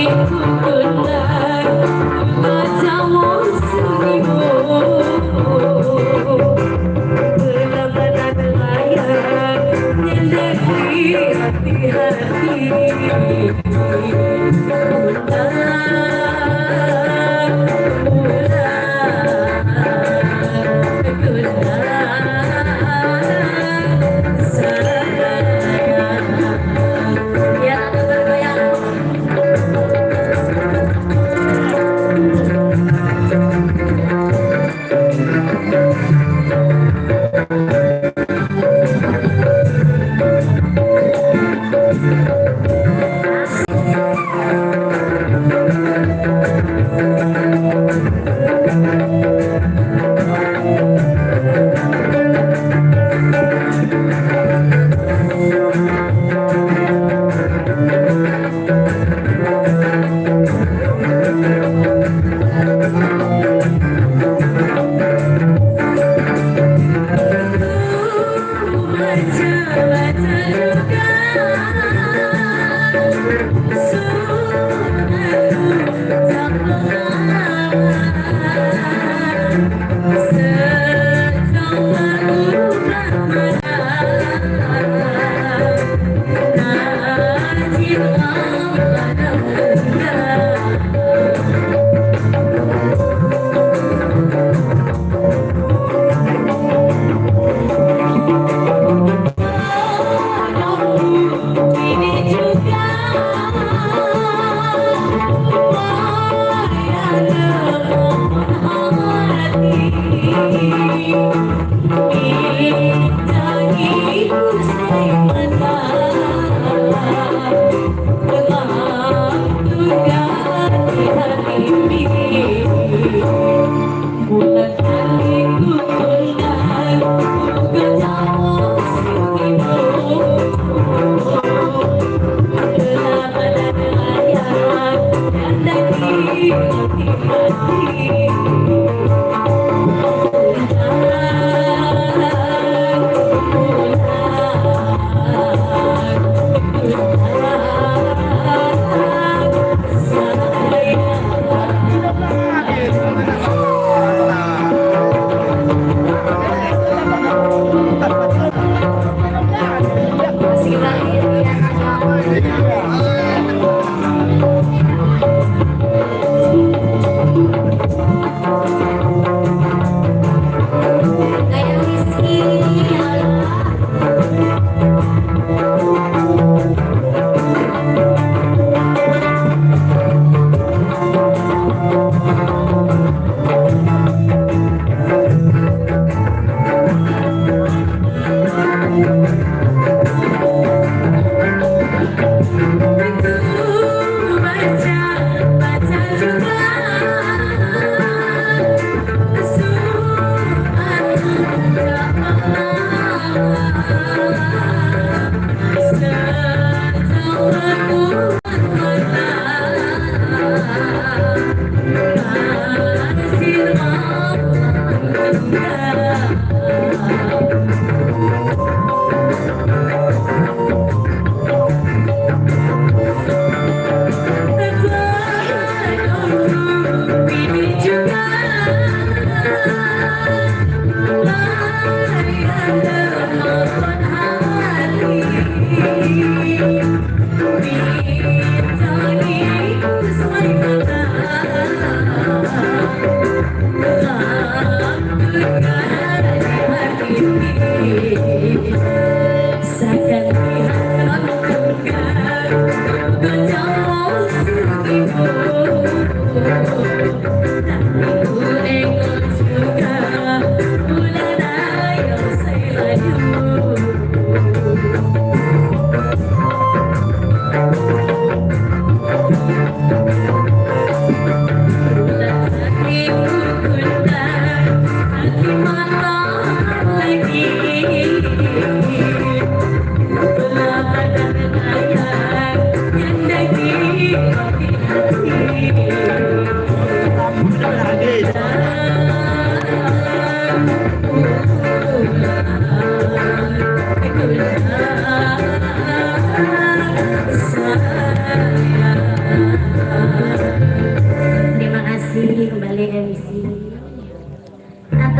Sayang.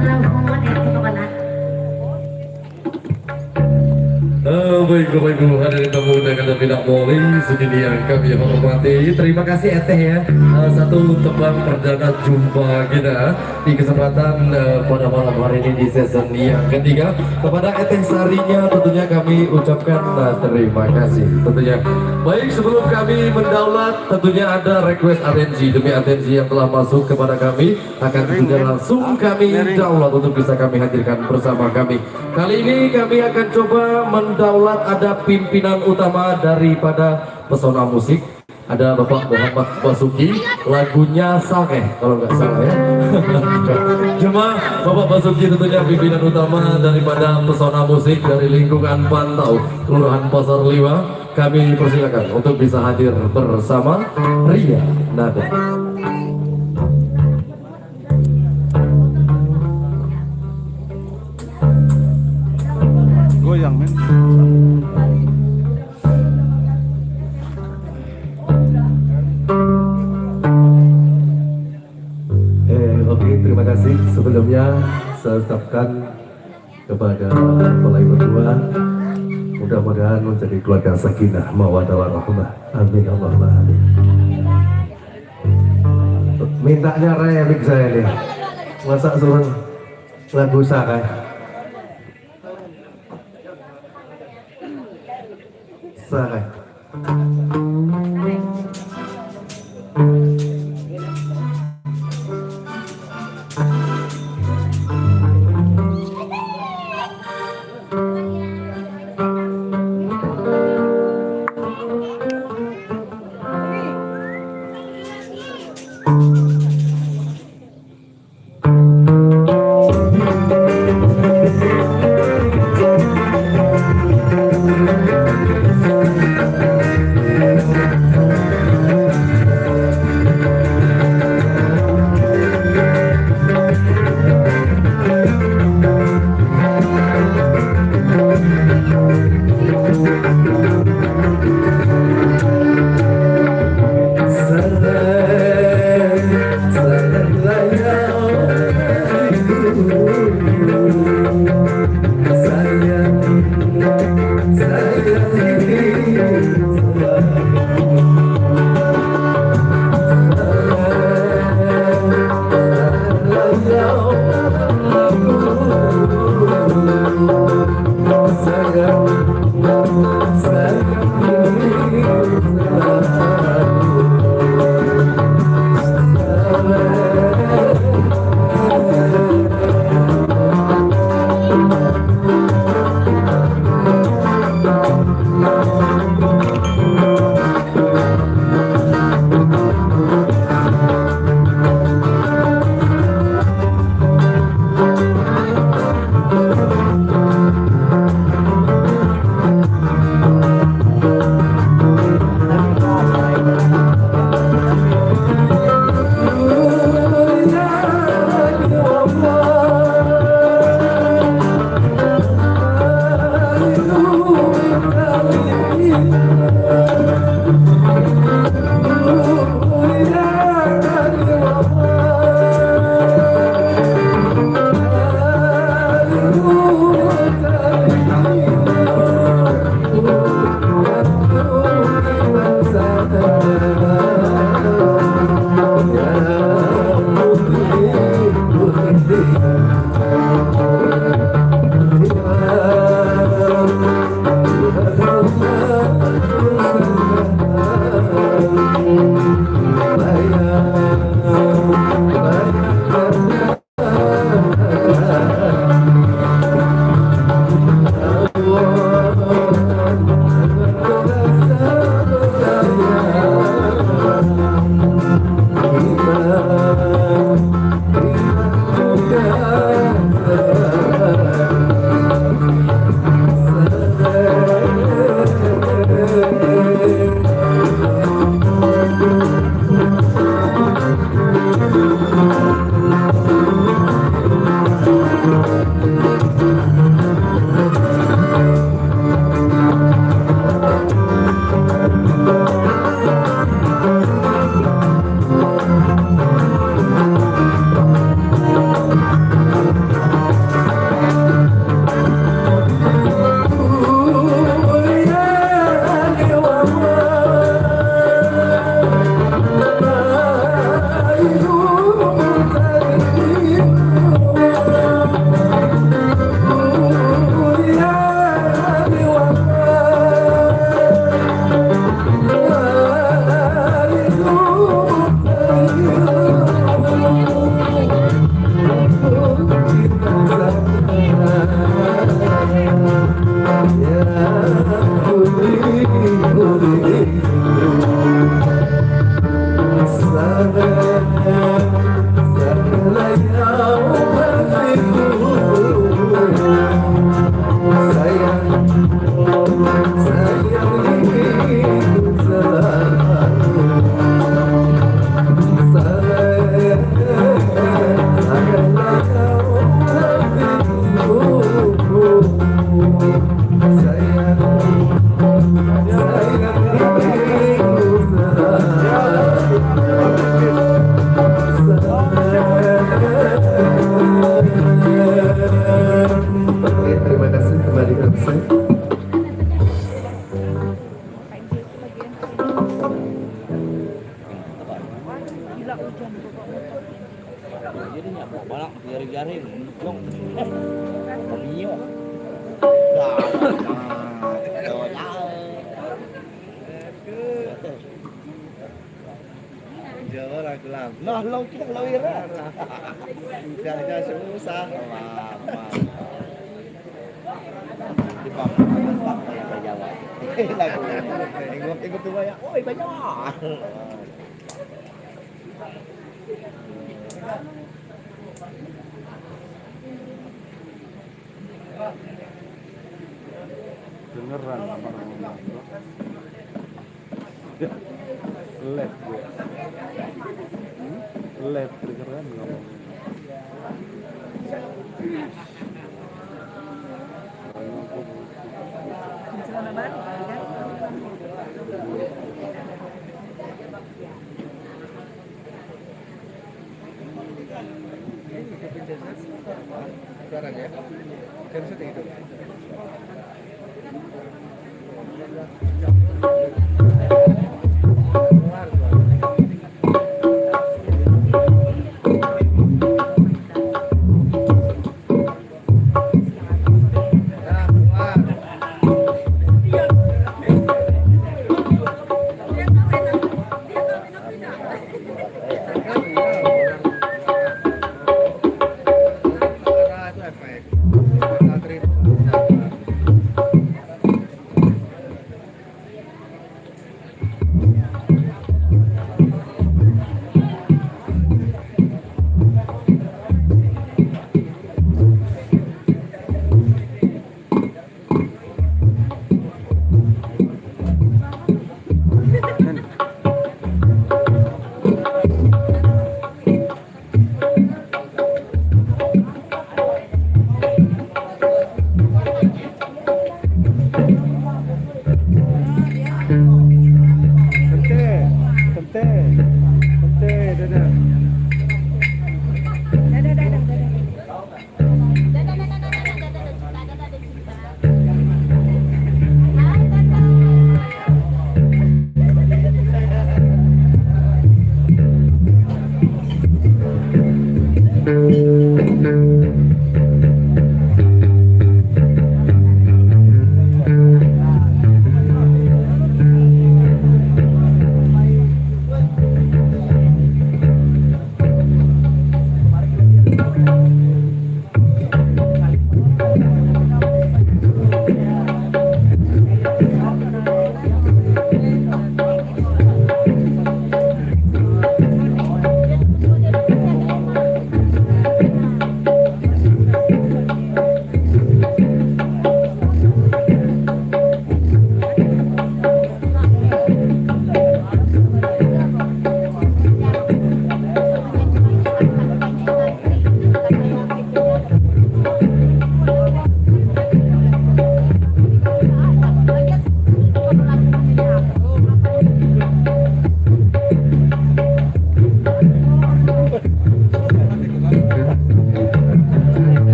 Matur nuwun ya pokoknya. Baik Bapak Ibu hadirin tamu undangan dan tidak boleh segini yang kami hormati. Terima kasih Eteh ya. Satu tembang perdana jumpa kita di kesempatan pada malam hari ini di season yang ketiga. Kepada Eteh Sarinya tentunya kami ucapkan terima kasih tentunya. Baik, sebelum kami mendaulat tentunya ada request atensi demi atensi yang telah masuk kepada kami akan tentunya langsung kami daulat untuk bisa kami hadirkan bersama kami. Kali ini kami akan coba mendaulat ada pimpinan utama daripada Pesona Musik, ada Bapak Muhammad Basuki, lagunya Sangeh kalau nggak salah ya. Cuma Bapak Basuki tentunya pimpinan utama daripada Pesona Musik dari lingkungan Pantau, Kelurahan Pasar Lima. Kami persilakan untuk bisa hadir bersama Ria Nada. Goyang men. Oke, terima kasih. Sebelumnya saya ucapkan kepada mempelai berdua, mudah-mudahan menjadi keluarga sakinah, mawaddah warahmah. Amin Allahumma amin. Mintanya remix saya nih. Masa suruh lagu Sakai. Sakai. Jadi nyak balak jaring-jaring jong. Mio. Jawa lagu lam. Nah, lo kita lo ira. Udah susah. Di bang pak Jawa. Lagu. Ikut tuh ya. Oi, banyak. Beneran lab gue. Lab beneran ngomong. Sekarang ya, genset hidup.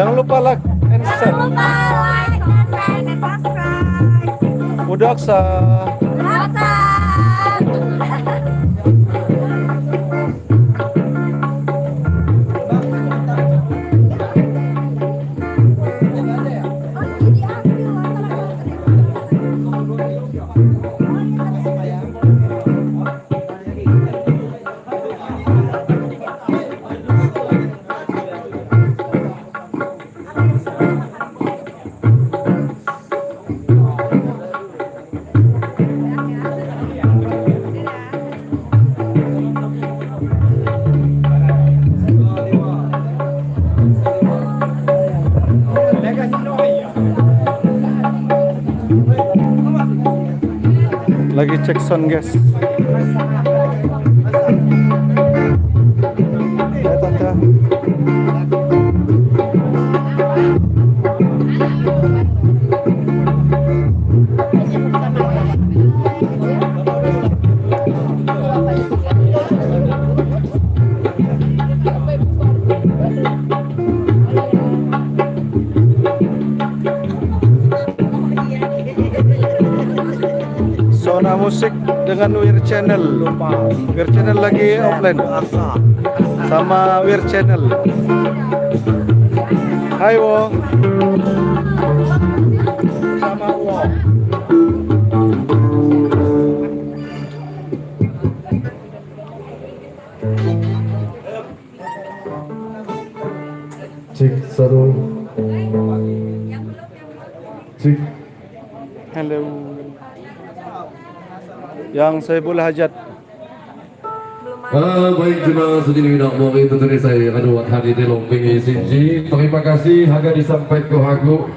Jangan lupa like and share. Jangan lupa like and subscribe. Udaksa. Udaksa. Lagi cek sound guys. Ya tante. Sona Musik dengan Wir Channel. Wir Channel lagi offline sama Wir Channel. Hai Wo. Sama Wo. Cek satu. Cek. Hello. Yang saya boleh hajat. Baik jemaah sejini winak mori tentunya saya aduh hadir di Lomping Sinji. Terima kasih harga disampaikan ke aku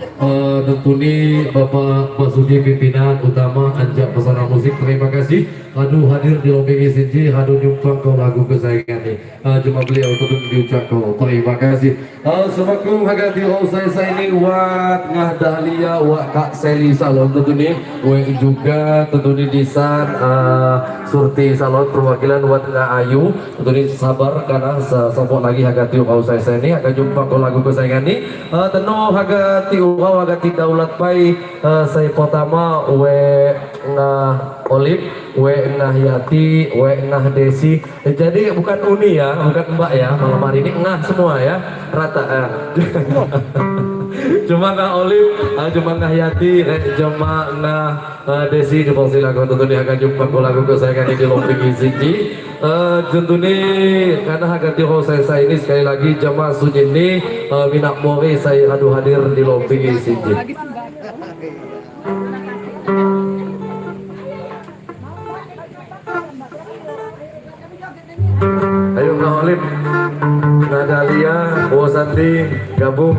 tentunya Bapak Basuki pimpinan utama Anjak Pesona Musik. Terima kasih aduh hadir di Lomping Sinji aduh nyumbang ke lagu kesayangan nih. Jemaah beliau tentu diucap kau terima kasih. Assalamualaikum harga di saya ini wat ngah Dahlia wat Kak Seli Salon tentunya we juga tentunya di san Surti Salon perwakilan wat ngah Ayu tentunya sabar karena sopok lagi harga tiu kau saya ini akan jumpa kau lagu kesayangan ni teno harga tiu kau harga ti daulat pai saya pertama we ngah Olip we ngah Yati we ngah Desi. Jadi bukan Uni ya, bukan Mbak ya, malam hari ini ngah semua ya, rata. Cuma ngah Olip, cuma ngah Yati, cuma ngah Desi dipersilakan tentunya akan jumpa kau lagu kesayangan ini di Lomping Siji. Tentunya karena harga tiro saya ini sekali lagi jamaah sunyi ini minak mori saya adu hadir di Lomping Siji. Ayo Ngah Olip, Ngah Dahlia, Wo Santi, gabung.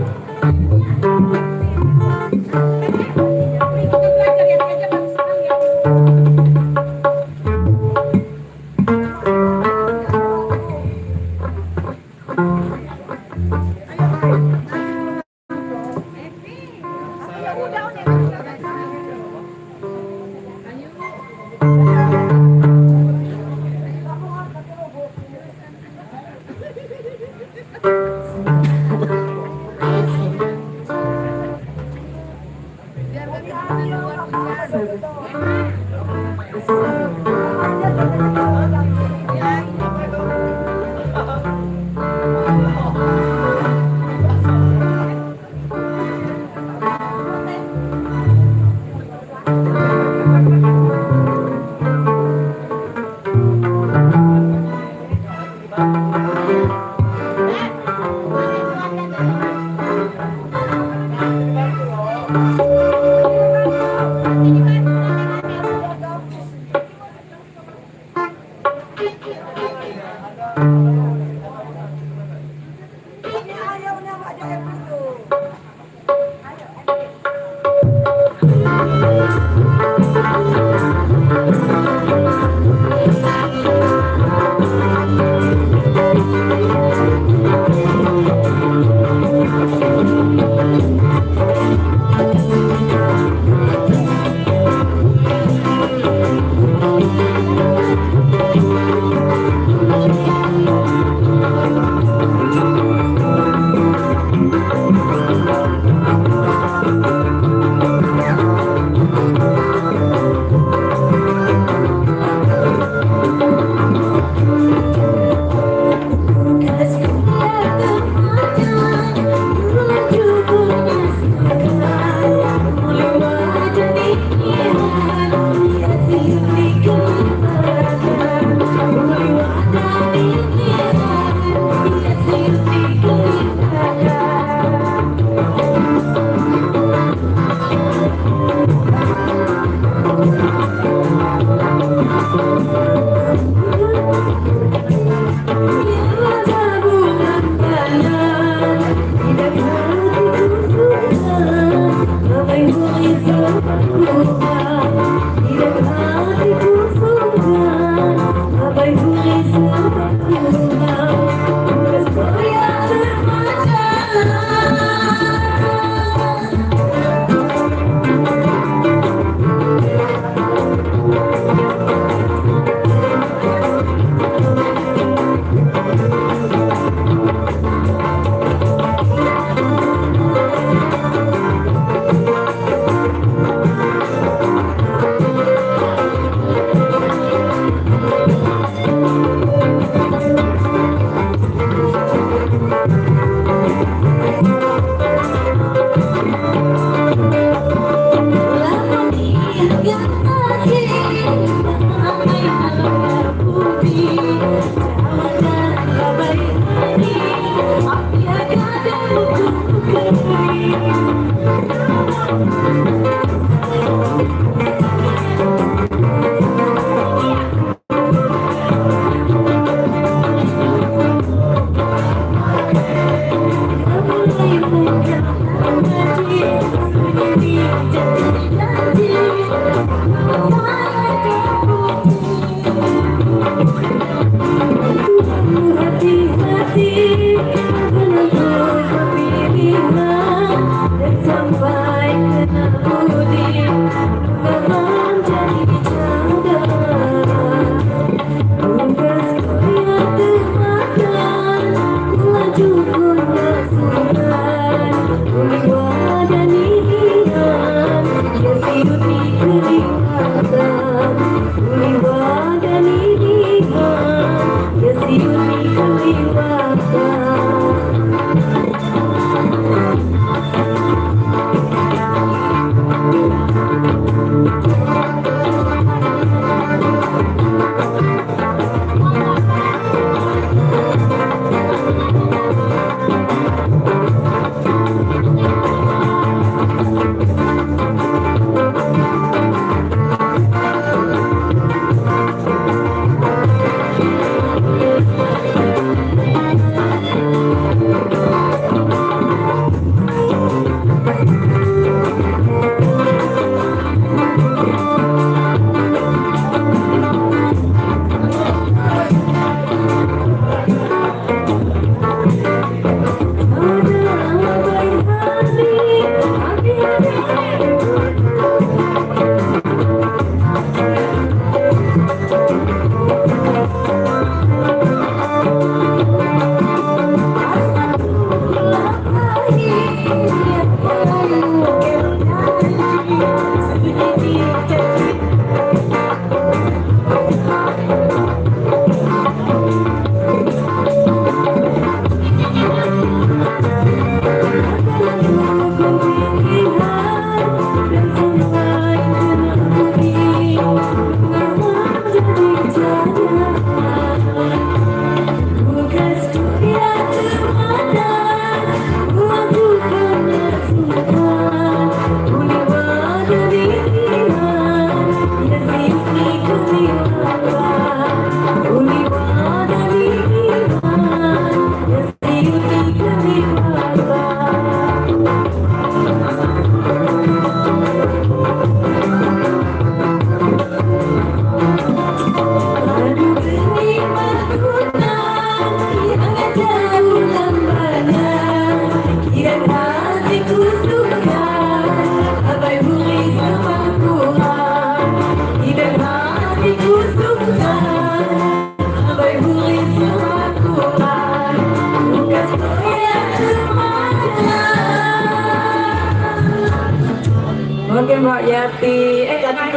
Oke Mbak Yati,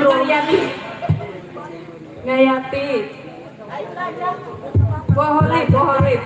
Mbak Yati, Ngayati, Boholip, Boholip.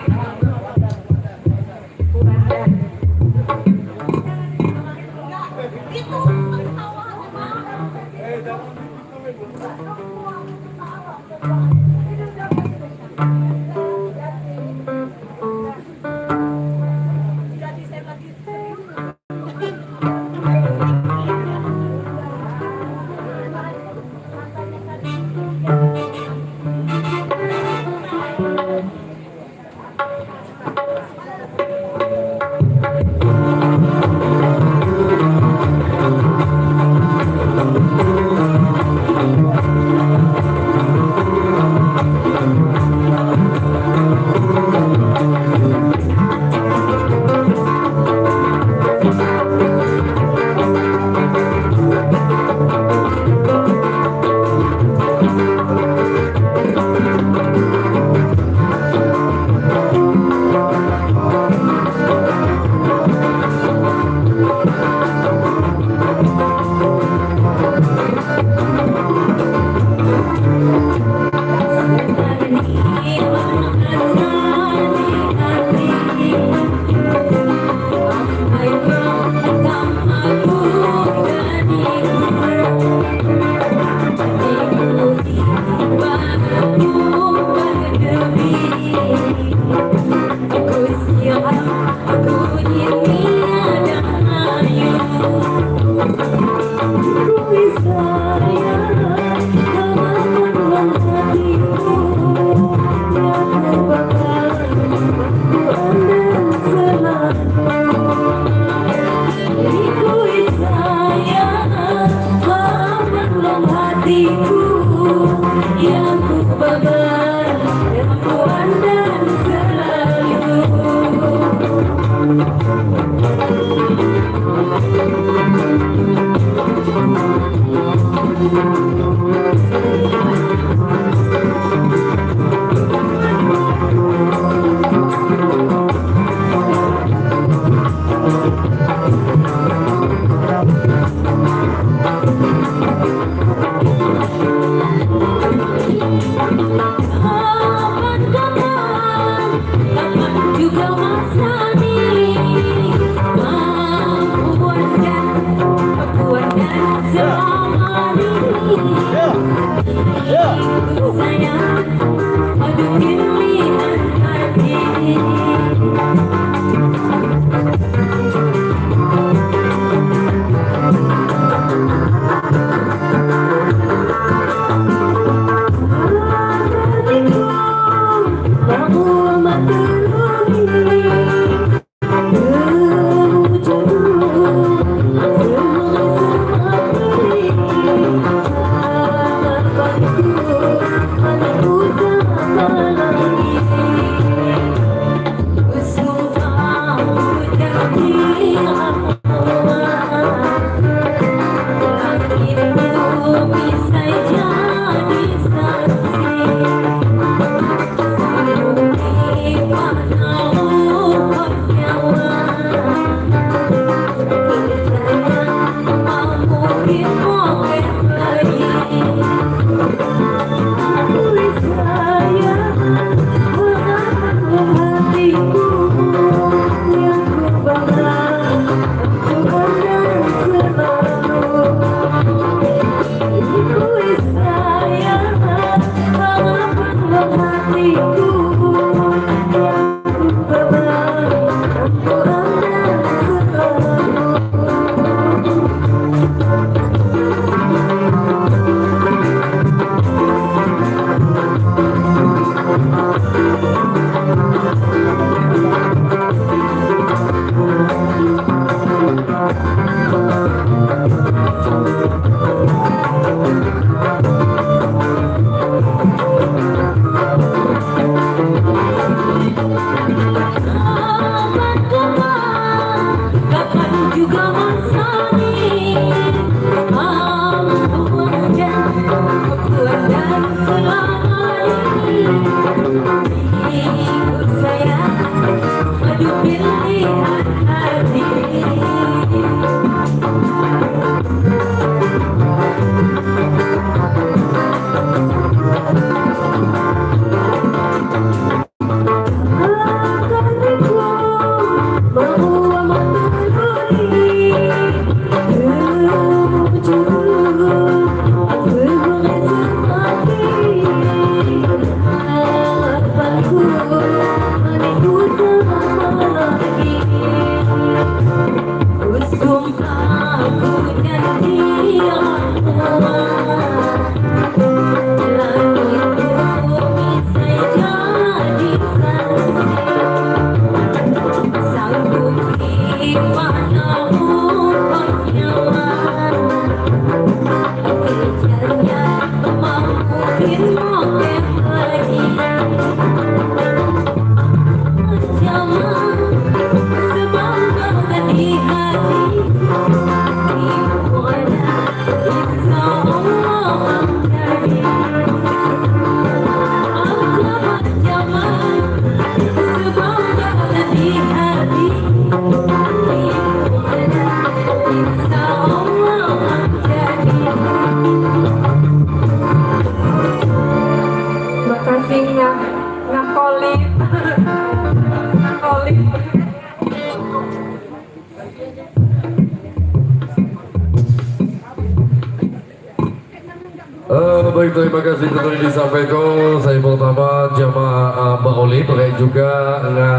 Baik, terima kasih tentunya disampaikan. Saya pertama jamaah Mbak Oli, baik juga Nga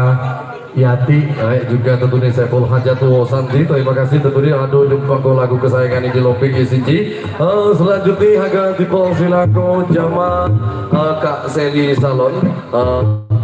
Yati, baik juga tentunya Saiful Hajat Santi. Terima kasih tentunya aduh jumpa ko lagu kesayangan ini di Loping ICG. Selanjutnya agak dipersilakan jamaah Kak Seli Salon,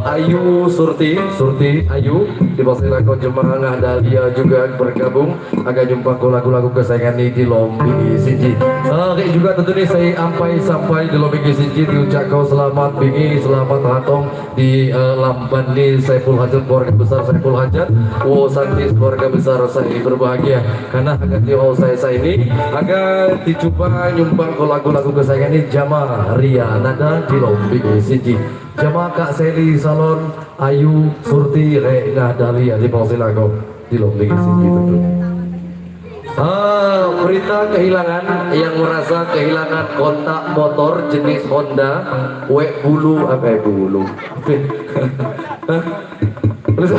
Ayu Surti, Surti Ayu dipersilakan jemaah Ngah Dahlia juga bergabung agar jumpa ko lagu-lagu kesayangan ini di Lombi ICG. Oke juga tentunya saya ampai sampai di Lombi ICG diucapkan selamat bingi, selamat hatong di Lamban ni Saiful Hajat, keluarga besar Saiful Hajat, Wo Santi keluarga besar saya berbahagia karena akan di saya ini agar dicoba nyumbang ke lagu-lagu kesayangan ini jamaah Ria Nada di Lombi ICG. Jamaah Kak Seli Salon Ayu Surti Rena Dahlia di Persilakan di Lombi ICG tentunya. Berita kehilangan yang merasa kehilangan kontak motor jenis Honda W bulu apa ya bulu. Hah? Terus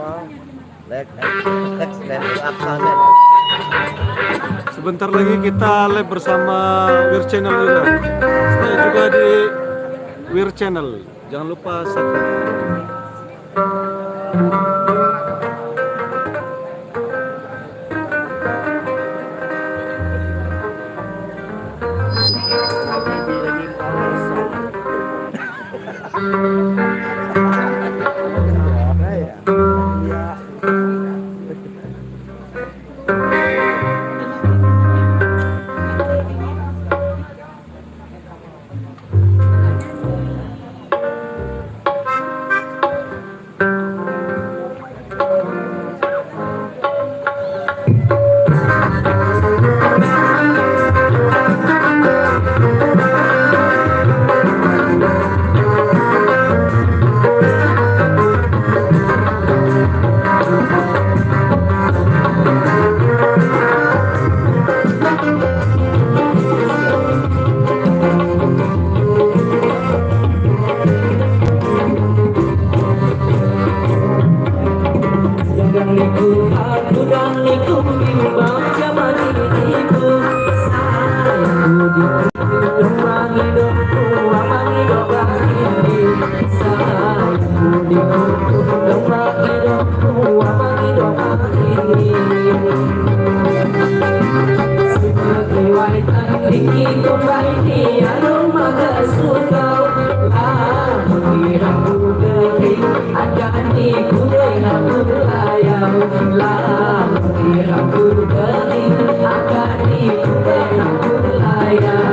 Lupa like like Aksa channel. Sebentar lagi kita live bersama Wir Channel juga. Stay juga di Wir Channel. Jangan lupa subscribe. Habibi lagi panas. Ya. Jangan niku aku dan niku bimbang zaman iku. Sayangku diku wangi dongku wangi dong sayangku diku wangi dongku wangi dong sebagai wanita iki kumbai anu maka suka aku aku deki ada ni kudai aku ayam lah aku deki ada ni kudai aku ayam.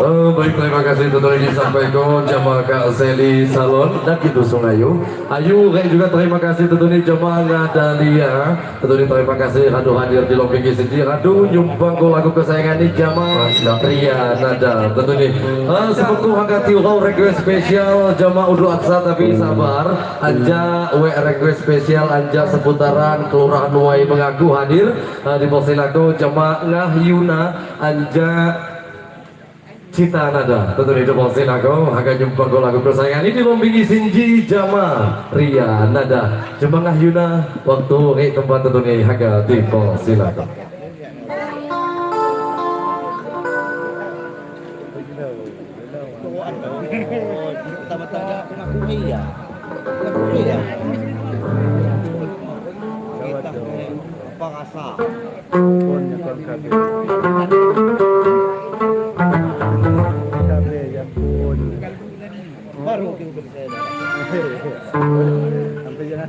Oh, baik, terima kasih tentunya disampaikan jamaah Kak Seli Salon dan itu Sungayu. Ayu kayak juga terima kasih tentunya jamaah Nadalia. Tentunya terima kasih radu hadir di lobi sini. Radu nyumbang ke lagu kesayangan ini jamaah Ria Nada. Tentunya sepuku hangkati urau request spesial jamaah Udu Aksa, tapi sabar anja we request spesial anja seputaran Kelurahan Nuai mengaku hadir di Posilaku jamaah Ngahyuna anja Cita Nada. Tentu itu bosin aku akan jumpa ke lagu kesayangan ini Lombingi Sinji Jama Ria Nada Jemangah Yuna waktu ke tempat tentu nih haga di Posilaku. Baru kita Sampai jangan.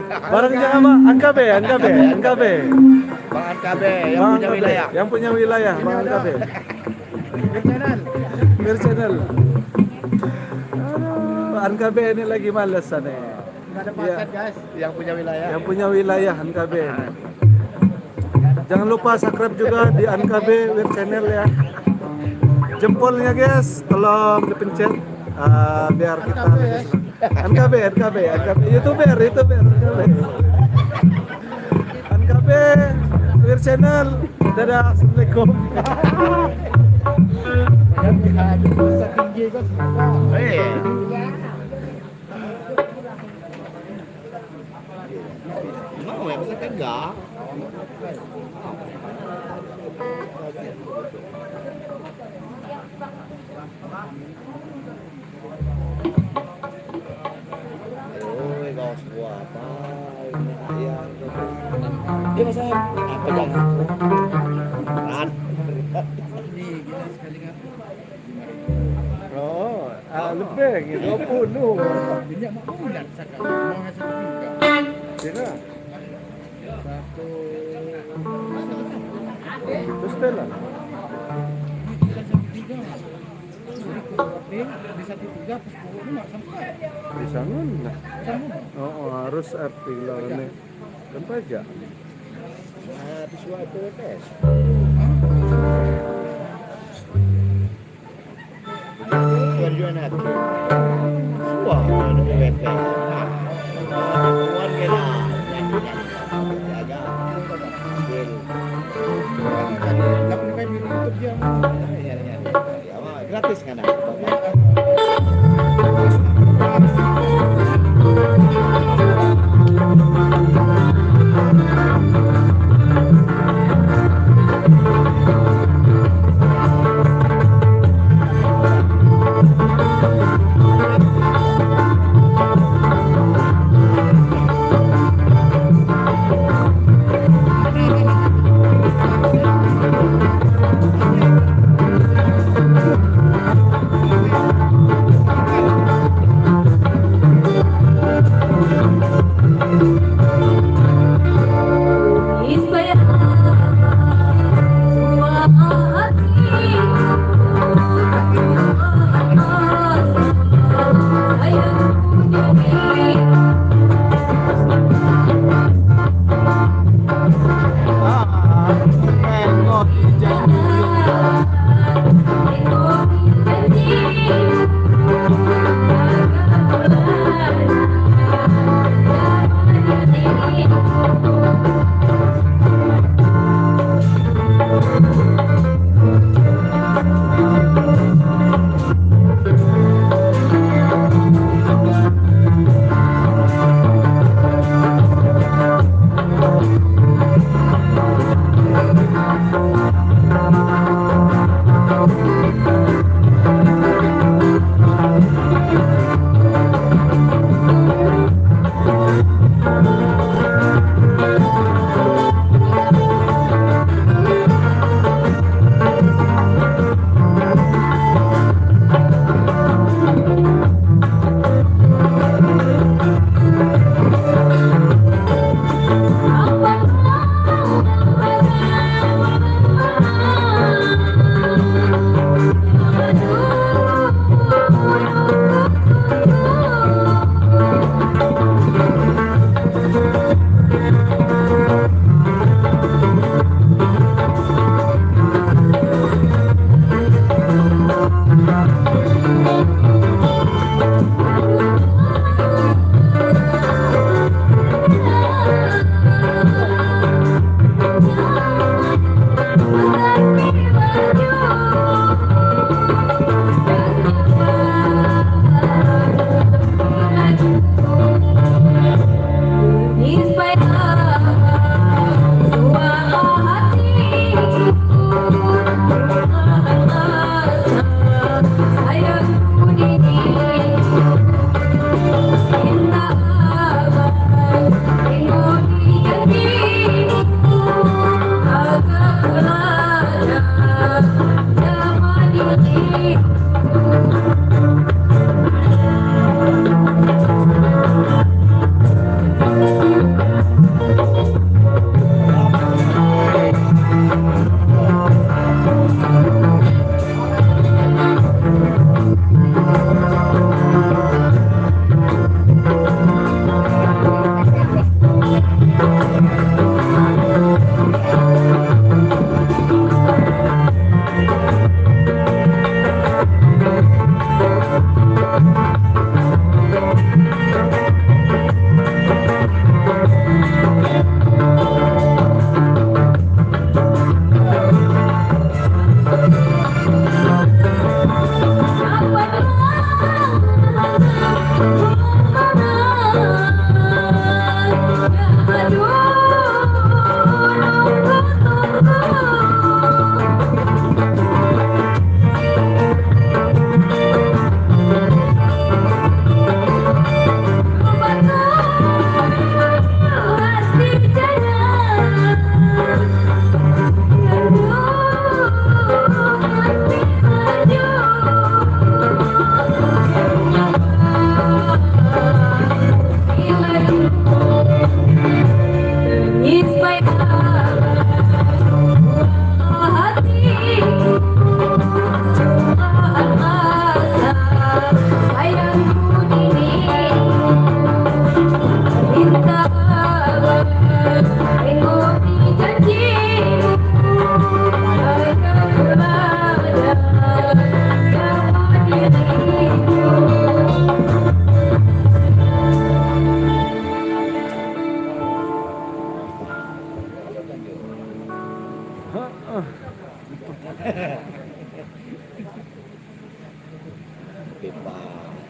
Bareng jangan Bang, Angkabe, Angkabe, Angkabe. Bang Angkabe yang Bang punya Angkabe, wilayah. Yang punya wilayah, Bang Angkabe. Mir Channel. Aduh, Angkabe ini lagi males nih. Ada paket guys, Yang punya wilayah. Yang punya wilayah Angkabe. Jangan lupa subscribe juga di Angkabe Web Channel ya. Jempolnya guys, tolong dipencet biar kita NKB, NKB, NKB, YouTuber, YouTuber, NKB, NKB, Wir Channel. Dadah, assalamualaikum. Mau ya, masa enggak? Oi, kau semua apa? Ayam. Dia masa apa jangan? Ran. Oh, lebih gitu, 20. Minyak mau bulan sekarang. Mau ngasih tiga. Kira. Satu. Terus Stella. Di satu tiga, pas puluh nggak sampai. Bisa nggak? Oh, harus arti lah ini. Dan pajak. Nah, visual itu tes. Tujuan aku. Wah, ada PWT. Tuan kena. Gratis kan?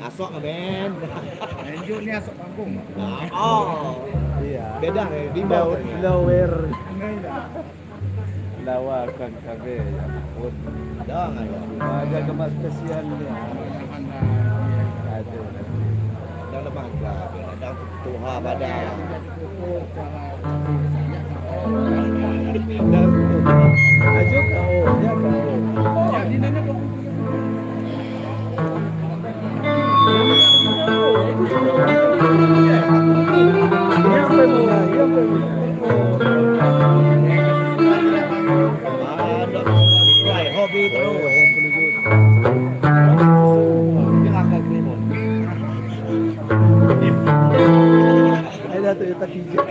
Asok ngemen. Enjuk ni asok panggung. Oh. Iya. Beda nih, bimbau. Lawer. Lawakan KB ya ampun. Ada nggak ya? Ada kemas spesial nih. Aduh. Ada lembaga, ada tuha pada. Dan ajo kau, ya kau. Jadi nanya dong. Iya apa bunga? Iya apa bunga? Ada sesuai hobi terus. Dia akan kerimun. Ada tuh tak hijau.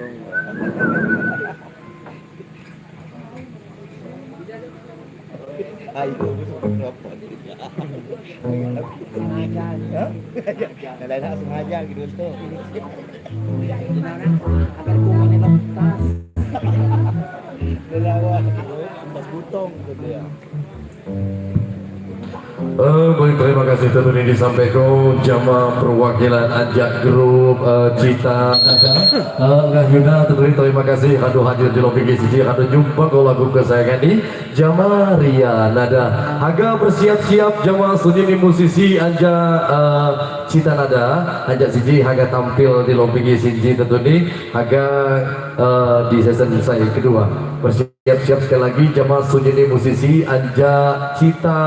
Gondrong. Ayo, sengaja. Sengaja gitu tuh. Agar kumannya lepas. Lelawan, sembas butong gitu ya. Baik, terima kasih tentunya disampaikan jamaah perwakilan Anjak Grup Cita Nada. Ngah Yuna tentunya terima kasih kado hadir di lobi GCC kado jumpa kalau lagu kesayangan di jamaah Ria Nada. Haga bersiap-siap jamaah sunyi musisi Anja Cita Nada Anjak Siji haga tampil di lobi GCC tentunya haga di season saya kedua. Bersiap-siap sekali lagi jamaah sunyi musisi Anja Cita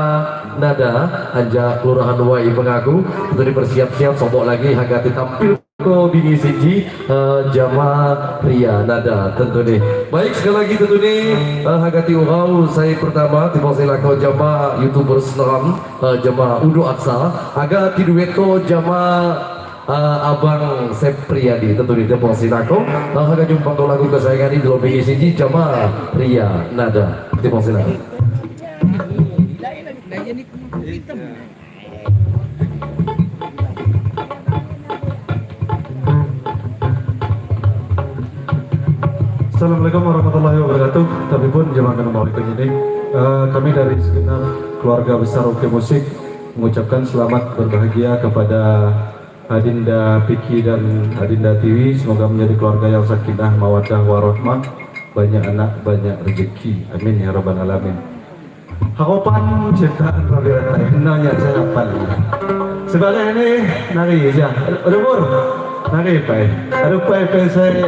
Nada Anja Kelurahan Wai mengaku tentu bersiap-siap sobok lagi haga ditampil ke bini siji jama Ria Nada tentu nih. Baik sekali lagi tentu nih hagati urau saya pertama tiba silako jama youtuber seram jama Udo Aksa haga tiduet ko jama Abang Sepriadi tentu di Depok Sinako haga jumpa ko lagu kesayangan di lobi siji jama Ria Nada Depok Sinako. Assalamualaikum warahmatullahi wabarakatuh. Tapi pun jemaah kembali ini kami dari segenap keluarga besar Oke Musik mengucapkan selamat berbahagia kepada Adinda Piki dan Adinda Tiwi. Semoga menjadi keluarga yang sakinah, mawaddah, warahmah, banyak anak, banyak rezeki. Amin ya rabbal alamin. Hakopan ciptaan Rabi Rantai. Nanya saya hafal. Sebagai ini nari ya. Udah bur. Nari pai. Aduh pai pai saya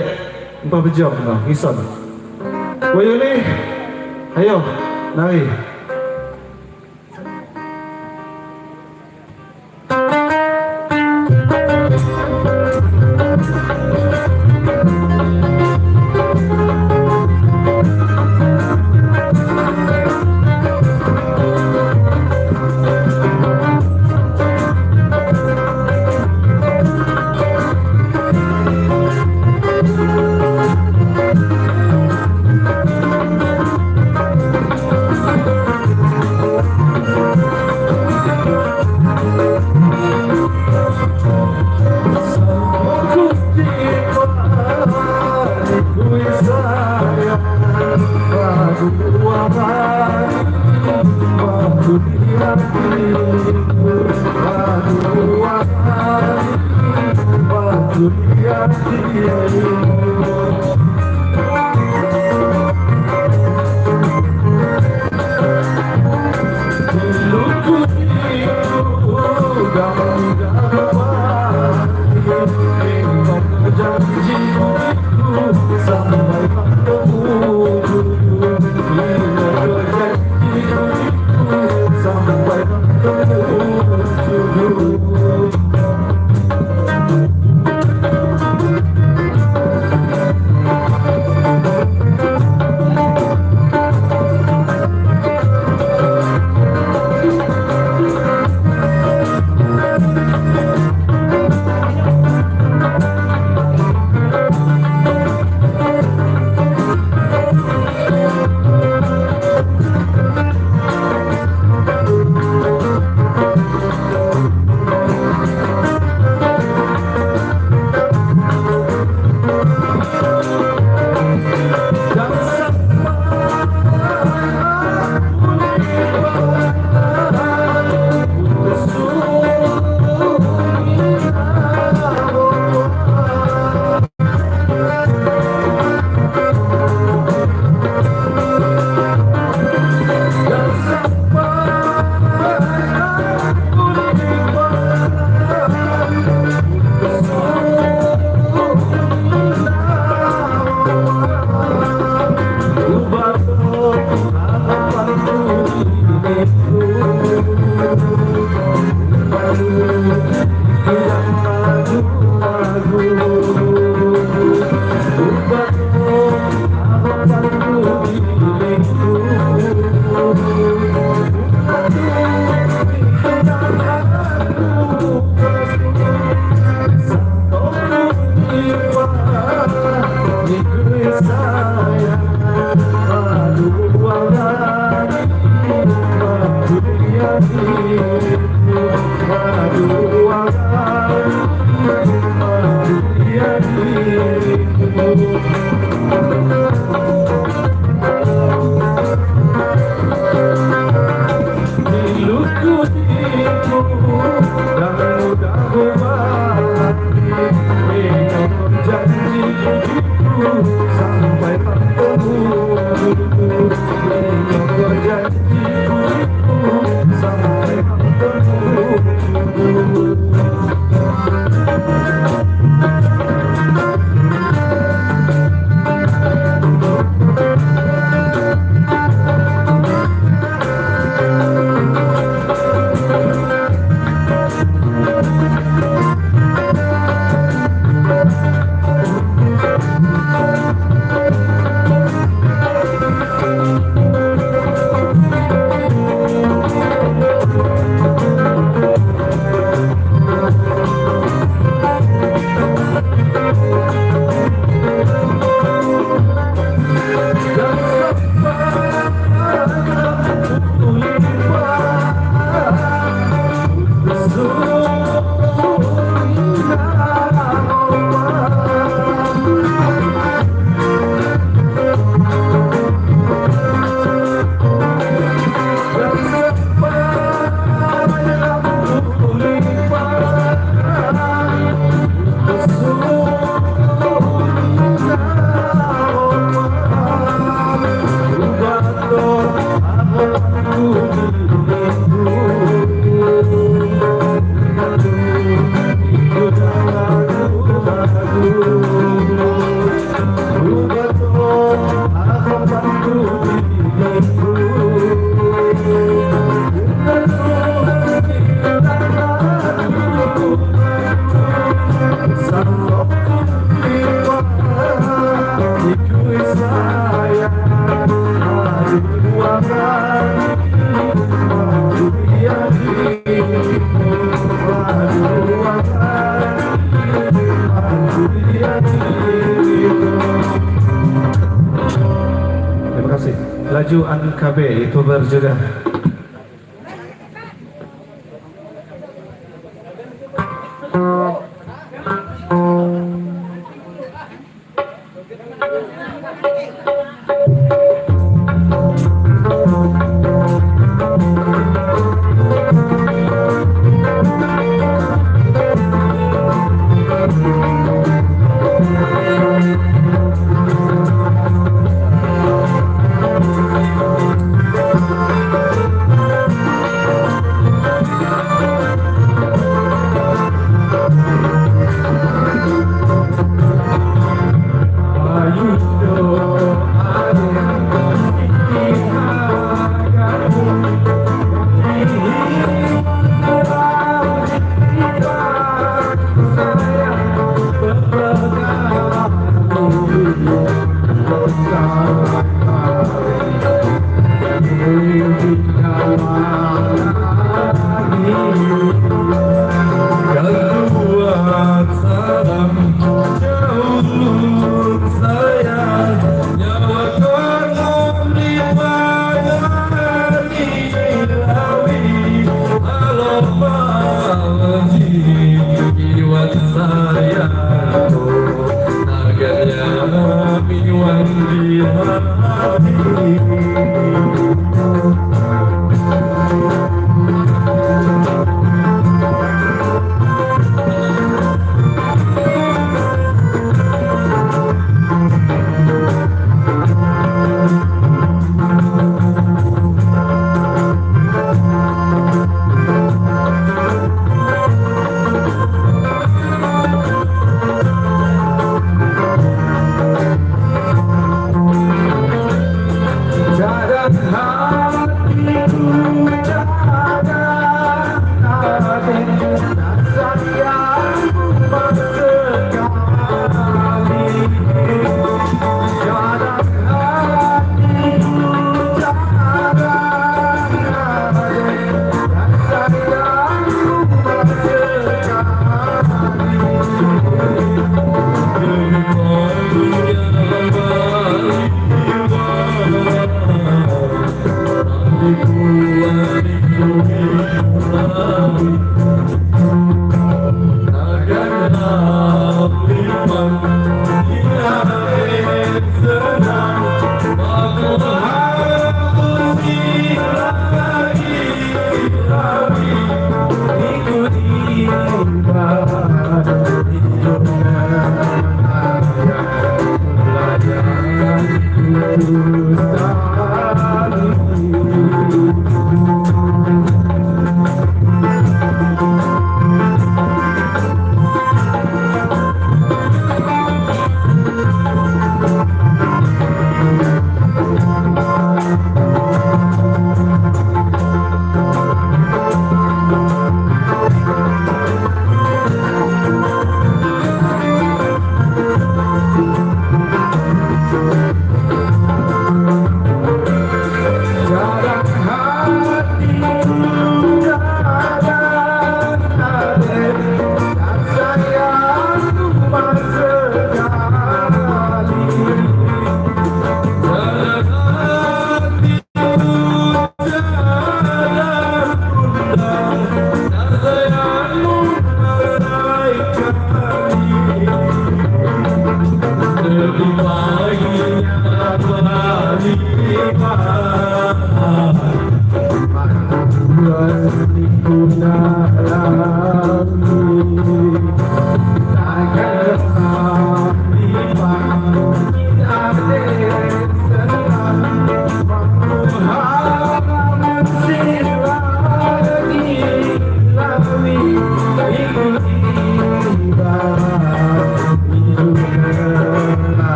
empat bejok no, ngison. Wayo ni, ayo, nari. Sampai Baju NKB, YouTuber juga.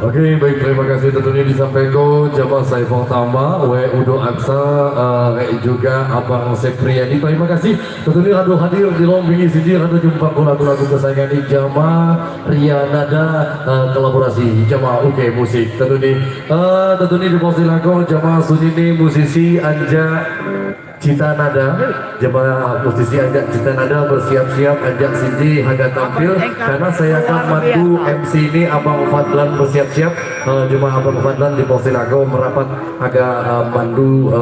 Oke, baik, terima kasih tentunya disampaikan jamaah Saiful Tama, W Udo Aksa, juga Abang Sepriadi. Terima kasih tentunya radu hadir di lombing sini, radu jumpa lagu-lagu kesayangan di jamaah Rianada, kolaborasi jamaah Oke Musik. Tentunya di dipersilakan jamaah Sunyini musisi Anja Cita Nada, jemaah musisi Anja Cita Nada bersiap-siap. Anja Sindi agak tampil karena saya akan mandu MC ini. Abang Fadlan bersiap-siap, jemaah Abang Fadlan di Posilago merapat agak mandu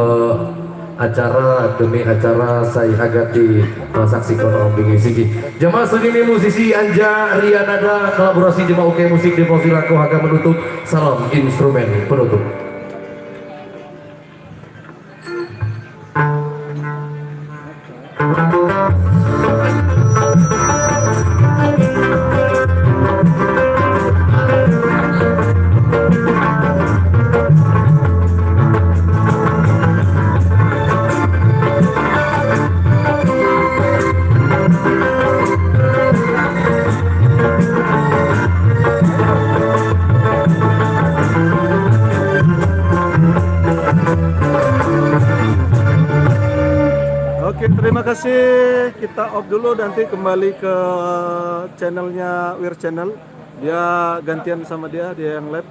acara demi acara saya agak di saksikan orang bingi siji. Jemaah Sunini musisi Anja Rianada kolaborasi jemaah Oke Musik di Posilago akan menutup salam instrumen penutup. Oke, terima kasih. Kita off dulu, nanti kembali ke channelnya Wir Channel. Dia gantian sama dia, dia yang live.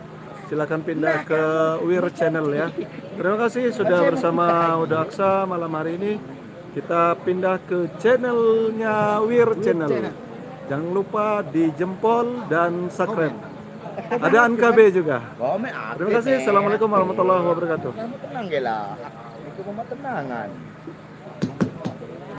Silakan pindah ke Wir Channel ya. Terima kasih sudah bersama Uda Aksa malam hari ini. Kita pindah ke channelnya Wir Channel. Jangan lupa di jempol dan subscribe. Ada NKB juga. Komen aktif, Terima kasih. eh. Assalamualaikum warahmatullahi wabarakatuh. Kamu tenang gela. Itu mama tenangan.